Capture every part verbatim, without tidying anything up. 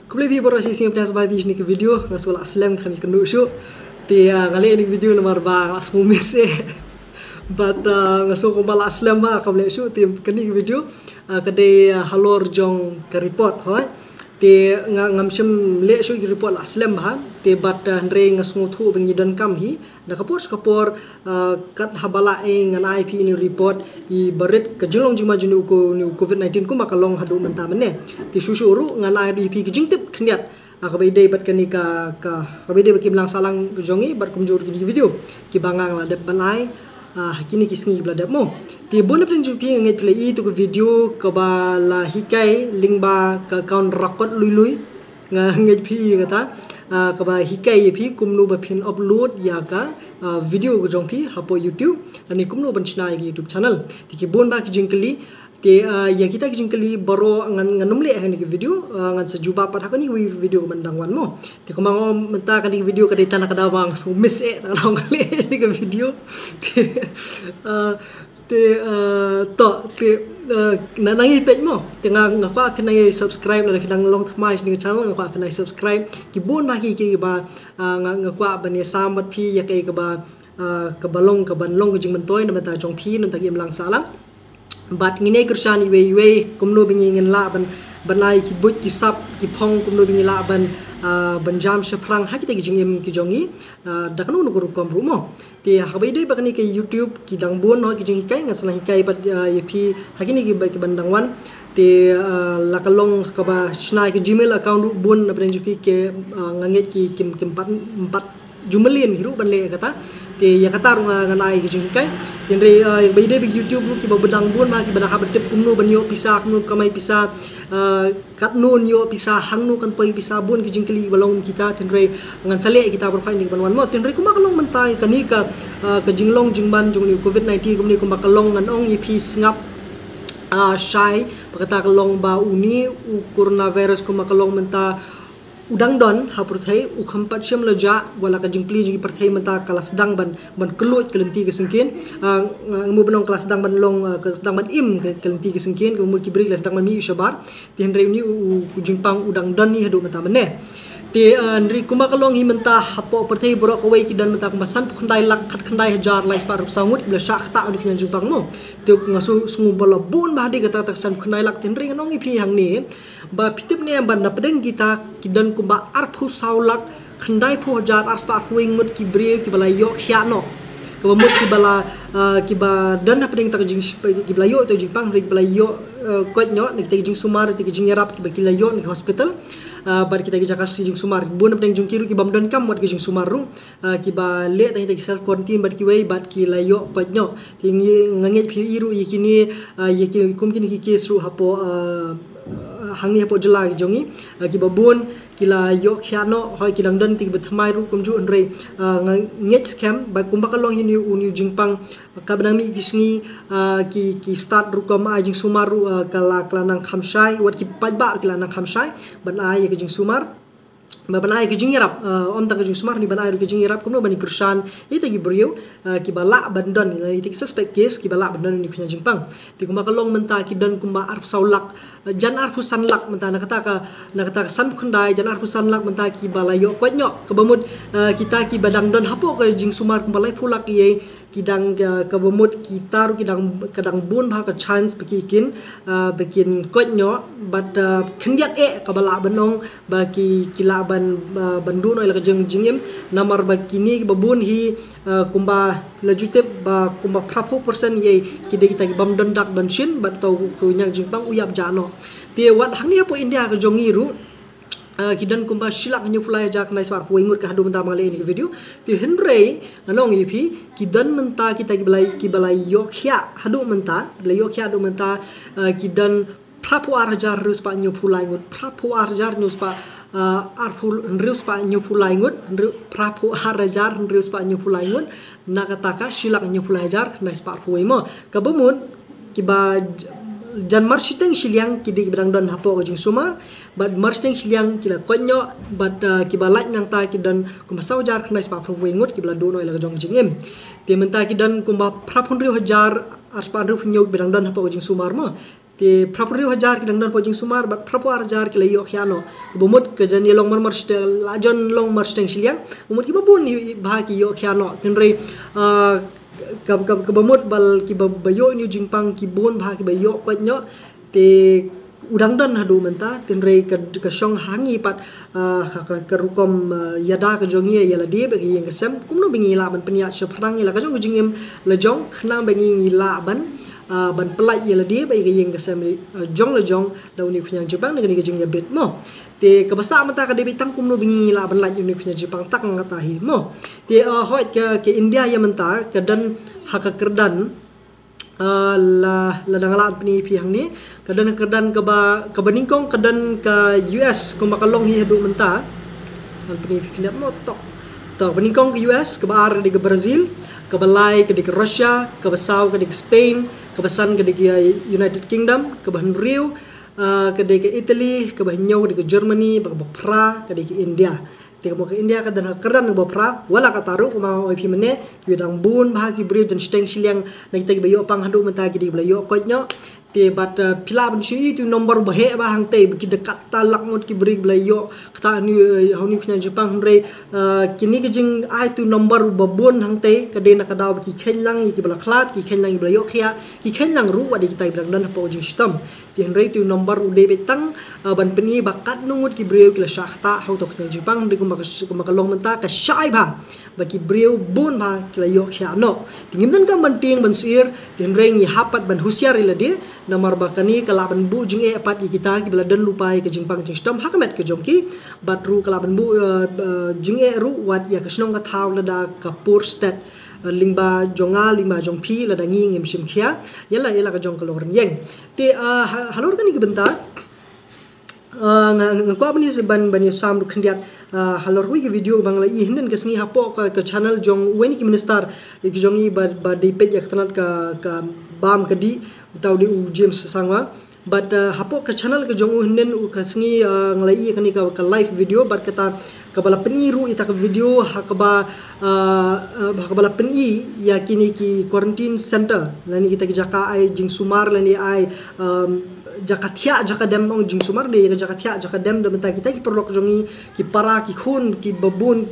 Khublei phi baroh shisien ïa phi ba phi sngewbha ïa kane ka video, nga sngew la slem, kham ïa kynduh shuh. Te, ah, nga leh ïa kane ka video namar ba nga sngew miss eh. But, ah, nga sngew kumba la slem ba kham leh shuh te kane ka video, ah, ka dei, ah, halor jong ka report, hooid. Te nga, ngam shym leh shuh ïa ka report la slem ba. Te but, ah, hynrei nga sngewthuh ba ngi donkam hi. Na ka por sha ka por, ah, kat haba la ai ngan ai phi ïa une u report, ïa barit ka jinglong jingman jong une u ko-, une u covid nineteen kumba ka long haduh mynta mynne. Te shuh shuh ruh ngan ai ruh ïa phi ka jingtip khyndiat, ah, kaba ïadei bad kane ka, ka, kaba ïadei bad ka imlang sahlang jong ngi bad kumjuh ruh kine ki video kiba nga la dep ban ai, ah, ha kine ki sngi kiba la dep mo. Te bun na pdeng jong phi nga ngeit phi la i ïa uto ka video kaba la hikai lyngba ka account Rakot Lui Lui. Nga ngeit phi i kata, ah, kaba hikai ïa phi kumno ba phin upload ïa ka, ah, video ka jong phi hapoh YouTube, lane kumno ban shna ïa ka YouTube channel. Te ki bun bah ki jingkylli. Te, ah, ïa kita ki jingkylli baroh ngan, ngan ym leh ha kane ka video, ah, ngan sa jubab pat ha kane kawei video kaban dang wan mo. Te kumba nga ong mynta kane ka video ka dei tang na ka daw ba nga sngew miss eh, tang na ka daw nga leh kane ka video. Te, ah, Te, eh, to, te, eh, na, nang ïa peit mo. Te nga, nga kwah phin nang ïa subscribe, lada phi dang long thymmai sha kane ka channel, nga kwah phin nang ïa subscribe. Ki bun bah ki, ki, kiba, eh, nga, nga kwah ban ïa sam bad phi ïa kaei kaba, eh, kaba long, kaban long ka jingmyntoi na bynta jong phi, na bynta ka imlang sahlang. Bad ngin ïa kyrshan iwei iwei, kumno ba ngin lah ban, ban ai ki buit ki sap, ki phong, kumno ba ngin lah ban, eh, ban jam shaphrang ha kita ki jingim ki jong ngi, eh, da kano kano ka rukom ruh mo. Te ha kaba ïadei bad kane ka YouTube, ki dang bun noh ki jinghikai, ngan sa nang hikai bad, ah, ïa phi ha kine kiba, kiban dang wan. Te, ah, la ka long kaba shna ka Gmail account ruh bun na pdeng jong phi ki, ah, nga ngeit ki, kim, kim pat, pat ju mlien hi ruh ban leh kata. Te ïa kata ruh nga, ngan ai ki jinghikai. Te hynrei, ah, ïa kaba ïadei bad YouTube ruh kiba dang bun bah, kiba dang hap ban tip kumno ban ïoh pisa, kumno kamai pisa, ah, katno ngi ïoh pisa, hangno kan poi pisa, bun ki jingkylli ba long kita, te hynrei ngan sa leh kita baroh kane kaban wan mo. Te hynrei kumba ka long mynta kane ka, ah, ka jinglong jingman jong une u covid nineteen kumne kumba ka long, ngan ong ïa phi sngap, ah, shai ba kata ka long ba une u coronavirus kumba ka long mynta u dang don ha pyrthei, u kham pat shym la jah, wat la ka jingplie jong ki pyrthei mynta ka la sdang ban, ban kylluid ka lynti ka syngkien, ah, nga mut ban ong ka la sdang ban long, ah, ka la sdang ban im ka, ka lynti ka syngkien, ka mut ki briew ki la sdang ban mih shabar. Te hynrei une u, u, u jingpang u dang don hi haduh mynta mynne. Te, eh, hynrei kumba ka long hi mynta hapoh pyrthei baroh kawei ki don mynta kumba sanphew khyndai lak khatkhyndai hajar lai spah arphew saw ngut kiba la shah ktah ha une u jingpang mo. Te nga sngew, sngew ba la bun bah dei kata, kata ka sanphew khyndai lak, te hynrei ngan ong ïa phi hangne ba phi tip ne em ba na pdeng kita ki don kumba arphew saw lak khyndaiphew hajar arspah arphew wei ngut ki briew kiba la ïoh khiah noh. Kaba mut kiba la, ah, kiba don hapdeng ta ka jing, kiba la ïoh ta ka jingpang, kiba la ïoh, eh, koit noh na kita ki jingsumar, kita ki jingïarap kiba ki la ïoh na ki hospital, ah, bad kita ki jaka jingsumar. Bun hapdeng jong ki ruh kibym donkam wat ki jingsumar ruh, ah, kiba leh tang kita ki self quarantine bad kiwei bad ki la ïoh koit noh. Te ngi, nga ngeit phi i ruh ïa kine, ah, ïa ki kum kine ki case ruh hapoh, ah, hangne hapoh jylla jong ngi, ah, kiba bun ki la ïoh khiah noh, hooid ki dang don kita kiba thymmai ruh kumjuh, hynrei, ah, nga ngeit skhem ba kumba ka long hi une u, une u jingpang, kaba nang mih ki sngi, ah, ki, ki stad rukom ai jingsumar ruh, ah, ka la, ka la nang kham shai, wat ki paidbah ruh ki la nang kham shai ban ai ïa ka jingsumar, ba ban ai ïa ka jingïarap, ah, ym tang ka jingsumar, hynrei ban ai ruh ka jingïarap kumno ban ïa kyrshan ïa kita ki briew, ah, kiba lah ban don, ïa kita ki suspect case kiba lah ban don ha une u jingpang. Te kumba ka long mynta ki don kumba arphew saw lak, eh, jan arphew san lak mynta na kata ka, na kata ka sanphew khyndai, jan arphew san lak mynta kiba la ïoh koit noh. Kaba mut, eh, kita kiba dang don hapoh ka jingsumar kumba laiphew lak ïa ki dang, eh, kaba mut kita ruh ki dang, ka dang bun bah ka chance ba ki kin, eh, ba kin koit noh, bad, eh, khyndiat eh kaba lah ban ong ba ki, ki lah ban, eh, ban duh noh ïa la ka jing, jingim, namar ba kine kiba bun hi, eh, kumba la ju tip ba kumba phraphew percent ïa ki dei kita kibym don dak don shin, bad uta u, u ñiang jingpang u ïap jah noh. Te wat hangne hapoh India ka jong ngi ruh, eh, ki don kumba shi lak hynñiewphew lai hajar khyndai spah arphew wei ngut ka haduh mynta ba nga leh ïa kane ka video. Te hynrei ngan ong ïa phi, ki don mynta kita kiba la, kiba la ïoh khiah haduh mynta, kiba la ïoh khiah haduh mynta, eh, ki don phraphew ar hajar hynriew spah hynñiewphew lai ngut, phraphew ar hajar hynriew spah, ah, arphew, hynriew spah hynñiewphew lai ngut, hynriew, phraphew ar hajar hynriew spah hynñiewphew lai ngut, na kata ka shi lak hynñiewphew lai hajar khyndai spah arphew wei mo. Kaba mut, kiba j-, jan marshiteng shiliang ki dei kiba dang don hapoh ka jingsumar, bad marshiteng shiliang ki la koit noh, bad, ah, kiba lait nangta ki don kumba saw hajar khyndai spah arphew wei ngut kiba la duh noh ïa la ka jong ka jingim. Te mynta ki don kumba phraphew hynriew hajar ar spah hynriew phew hynñiew kiba dang don hapoh ka jingsumar mo. Te phra phew hynriew hajar ki dang don hapoh jingsumar bad phra phew ar hajar ki la ïoh khia noh. Kaba mut ka jan ïalong marmar shiteng, la jan long mar shiteng shiliang. Kaba mut kiba bun bha ki ïoh khia noh. Hynrei kaba mut ba kiba ïoh ïa une u jingpang ki bun bha kiba ïoh koit noh. Te u dang don haduh mynta, hynrei ka shong ha ngi pat ka rukom ïada ka jong ngi ïa lade bad ka ïing ka sem, kumno ba ngi lah ban pynïaid shaphrang ïa la ka jong ka jingim la jong, khnang ba ngi ngi lah ban ban pyllait ïa lade bad ka ïing ka sem jong la jong da une u khñiang jingpang, da kane ka jingïabit mo. Te kaba sah mynta ka dei beit tang kumno ba ngi ngi lah ban lait une u khñiang jingpang tang kata hi mo. Te hooid ka India ïa mynta ka don ha ka kyrdan, la la dang lah pyni phi hangne, ka don ha ka kyrdan kaba kaba nyngkong ka don ka U S kumba ka long hi haduh mynta. Ngan pyni phi khyndiat mo tok. To, kaba nyngkong ka U S, kaba ar ka dei ka Brazil, kaba lai ka dei ka Russia, kaba saw ka dei ka Spain, kaba san ka dei ka United Kingdom, kaba hynriew ka dei ka Italy, kaba hynñiew ka dei ka Germany, bad kaba phra ka dei ka India. Te ka mo ka India ka don ha ka kyrdan kaba phra, wat la katta ruh kumba nga ong ïa phi mynne, ki dang bun bha ki briew jan shiteng shiliang na kita kiba ïoh pang haduh mynta ki dei kiba la ïoh koit noh. Te bad phi lah ban shu ïohi tu number ba heh bha hangtei, ba ki dang katta lak ngut ki briew ba la ïoh kata ha une u khñiang jingpang, hynrei kine ki jingai tu number ba bun hangtei ka dei na ka daw ba ki kheiñ lang ïa kiba la khlad, ki kheiñ lang ïa kiba la ïoh khia, ki kheiñ lang ruh wat ïa kita kiba dang don hapoh jingshitom. Te hynrei tu number u dei beit tang ban pyni ba katno ngut ki briew ki la shah ktah ha uto u khñiang jingpang, hynrei kumba ka long mynta ka shai bha ba ki briew bun bha ki la ïoh khia noh. Te ngim donkam ban tieng ban suir, te hynrei ngi hap pat ban husiar ïa lade, namar ba kane ka lah ban buh jingeh pat ïa kita kiba la don lypa ïa ka jingpang jingshitom ha ka met ka jong ki, bad ruh ka lah ban buh jingeh ruh wat ïa ka shnong ka thaw lada ka por stet lyngba jong nga, lyngba jong phi, lada ngi ngim shim khia ïa la ïa la ka jong ka longrynieng. Te halor kane ka bynta nga kwah ban ïa sam ruh khyndiat halor kawei ka video ba nga la ïohi hynnin ka sngi hapoh ka channel jong uwei na ki minister ki jong ngi ba dei peit ïa ka tnat ka bam ka dih, uta u dei u James Sangma. Bad hapoh ka channel ka jong u hynnin u ka sngi nga la ïohi kane ka live video bad kata kaba la pyni ruh ïa kata ka video ha kaba ha kaba la pyni ïa kine ki quarantine center lane kita ki jaka ai jingsumar lane ai jaka thiah jaka dem, ong jingsumar dei ïa ka jaka thiah jaka dem da mynta kita ki paralok jong ngi, ki para ki khun kiba bun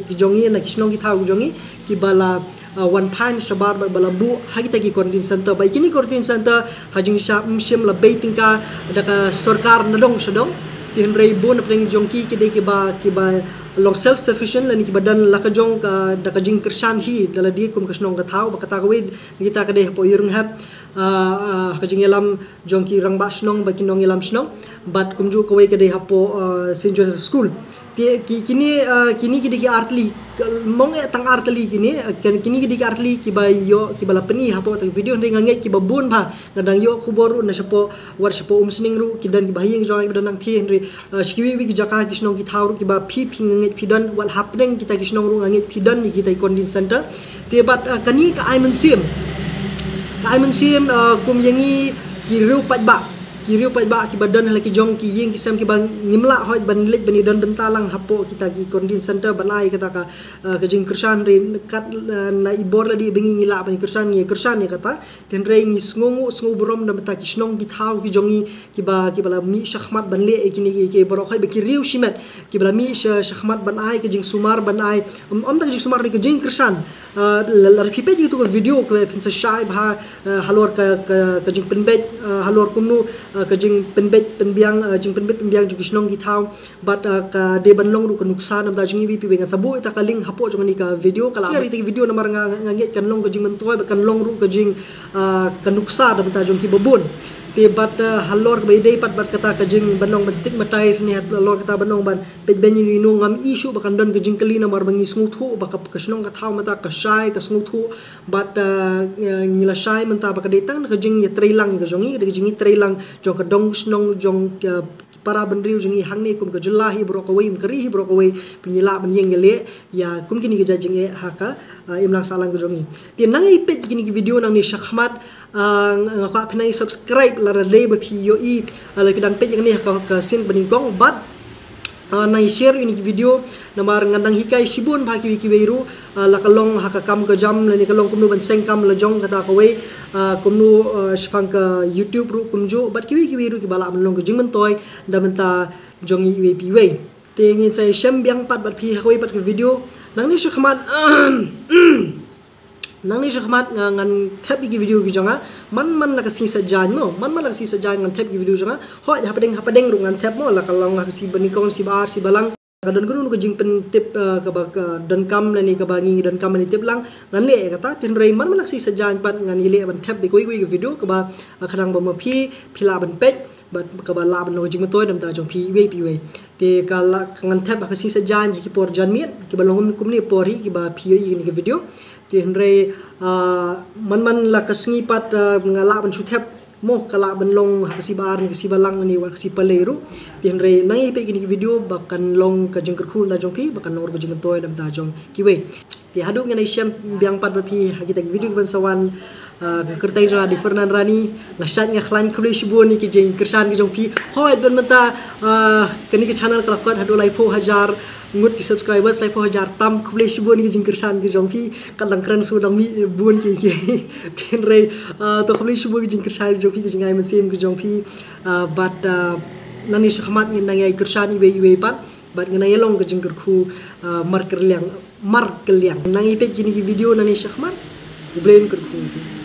ki jong ngi na ki shnong ki thaw ki jong ngi kiba la wan phai shabar bad ba la buh ha kita ki quarantine center. Bad kine quarantine center ha jingshisha ym shym la bei tyngka da ka sorkar na dong sha dong. Te hynrei bun na pdeng jong ki ki dei kiba kiba long self sufficient lane kiba don la ka jong ka da ka jingkyrshan hi da lade kum ka shnong ka thaw. Bad kata kawei na kita ka dei hapoh Ïewrynghep ha ka jingïalam jong ki rangbah shnong bad ki nongïalam shnong. Bad kumjuh kawei ka dei hapoh Saint Joseph School. Te kine kine ki dei ki artylli, mong eh tang artylli kine, kine ki dei ki artylli kiba ïoh kiba la pyni hapoh ta ka video, hynrei nga ngeit kiba bun bha nga dang ïoh khubor ruh na shapoh wat shapoh Umsning ruh ki don kiba ha ïing jong kiba don nangthie, hynrei sha kiwei kiwei ki jaka ki shnong ki thaw ruh kiba phi phi nga ngeit phi don, wat hapdeng kita ki shnong ruh nga ngeit phi don ïa kita ki quarantine center. Te bad kane ka ai mynsiem, ka ai mynsiem kum ïa ngi ki riew paidbah, ki riew paidbah kiba don ha la ki jong ki ïing ki sem kiba ngim lah hooid ban leit ban ïadon bynta lang hapoh kita ki quarantine center ban ai kata ka ka jingkyrshan, hynrei kat na i bor lade ba ngi ngi lah ban kyrshan ngi kyrshan ïa kata. Te hynrei ngi sngewnguh sngew burom na bynta ki shnong ki thaw ki jong ngi kiba kiba la mih shakhmat ban leh ïa kine ki baroh hooid ba ki riew shimet kiba la mih shakhmat ban ai ka jingsumar ban ai ym da ka jingsumar ne ka jingkyrshan. Lada phi peit ïa katu ka video kaba phin sa shai bha halor ka ka jingpynbeit halor kumno ka jingpynbeit pynbiang jingpynbeit pynbiang jong ki shnong ki thaw. Bad ka dei ban long ruh ka nuksa namar jong ngi, phi peit ngan sa buh ïa ka link hapoh jong kane ka video, ka la ïa ri ka video namar nga nga ngeit kan long ka jingmyntoi bad kan long ruh ka jing ka nuksa da bynta jong kiba bun. Te bad halor kaba ïadei pat bad kata ka jing ban long ban stigmatize ne halor kata ban long ban peit ban ïa ino, ngam i shuh ba kan don ka jingkylli namar ba ngi sngewthuh ba ka shnong ka thaw mynta ka shai ka sngewthuh. Bad ngi la shai mynta ba ka dei tang ka jingïatreilang ka jong ngi, ka dei ka jingïatreilang jong ka dong shnong jong ka para bynriew jong ngi hangne kum ka jylla hi baroh kawei, kum ka ri hi baroh kawei, ba ngi lah ban ïeng ïaleh ïa kum kine ki jait jingeh ha ka imlang sahlang ka jong ngi. Te nang ïa peit kine ki video nangne shakhmat, nga kwah phin ai subscribe lada dei ba phi ïohi, lada phi dang peit ïa kane ha ka sien ba nyngkong bad Ah, nang share ïa kine ki video namar ngan dang hikai shibun bha kiwei kiwei ruh, ah, la ka long ha ka kam ka jam lane ka long kumno ban seng kam la jong kata kawei, ah, kumno, ah, shaphang ka YouTube ruh kumjuh bad kiwei kiwei ruh kiba lah ban long ka jingmyntoi da bynta jong iwei pa iwei. Te ngin sa ïashem biang pat bad phi ha kawei pat ka video. Nangne shakhmat, nangne shakhmat nga ngan thep ïa ki video ki jong nga. Man man la ka sngi Saitjaiñ mo, man man la ka sngi Saitjaiñ ngan thep ïa ki video jong nga. Hooid hapdeng hapdeng ruh ngan thep mo, la ka long ha ka sngi Banyngkong, sngi Ba-ar, sngi Balang. Ka don kano kano ka jingpyntip, ah, kaba ka donkam lane kaba ngi donkam ban ïatip lang, ngan leh ïa kata. Te hynrei man man la ka sngi Saitjaiñ pat ngan ïaleh ban thep da kawei kawei ka video kaba, ah, khnang ba ma phi phi lah ban peit bad kaba lah ban long ka jingmyntoi da bynta jong phi iwei pa iwei. Te ka la ka ngan thep ha ka sngi Saitjaiñ ha ki por janmiet kiba long kumne por hi kiba phi ïohi ïa kane ka video. Te hynrei, ah, man man la ka sngi pat, ah, nga lah ban shu thep mo, ka lah ban long ha ka sngi Ba-ar ne ka sngi Balang ne wat ka sngi Palei ruh. Te hynrei nang ïa peit kine ki video ba kan long ka jingkyrkhu da jong phi, ba kan long ruh ka jingmyntoi da bynta jong kiwei. Te haduh ngan ïashem biang pat bad phi ha kita ki video kiban sa wan, ah, ka kyrteng jong nga dei Fernand Rani. Nga shait nga khlaiñ, khublei shibun ïa ki jingkyrshan ki jong phi. Hooid ban mynta, ah, kane ka channel ka la kot haduh laiphew hajar ngut ki subscribers, laiphew hajar tam, khublei shibun ïa ki jingkyrshan ki jong phi. Ka dang kren shu dang mih bun ki ki. Te hynrei, ah, to khublei shibun ïa ki jingkyrshan ki jong phi, ki jingai mynsiem ki jong phi. Ah, bad, ah, nangne shakhmat ngin nang ïai kyrshan iwei iwei pat. Bad ngin nang ïalong ka jingkyrkhu, ah, markylliang, markylliang. Nang ïa peit kine ki video nangne shakhmat. U Blei un kyrkhu.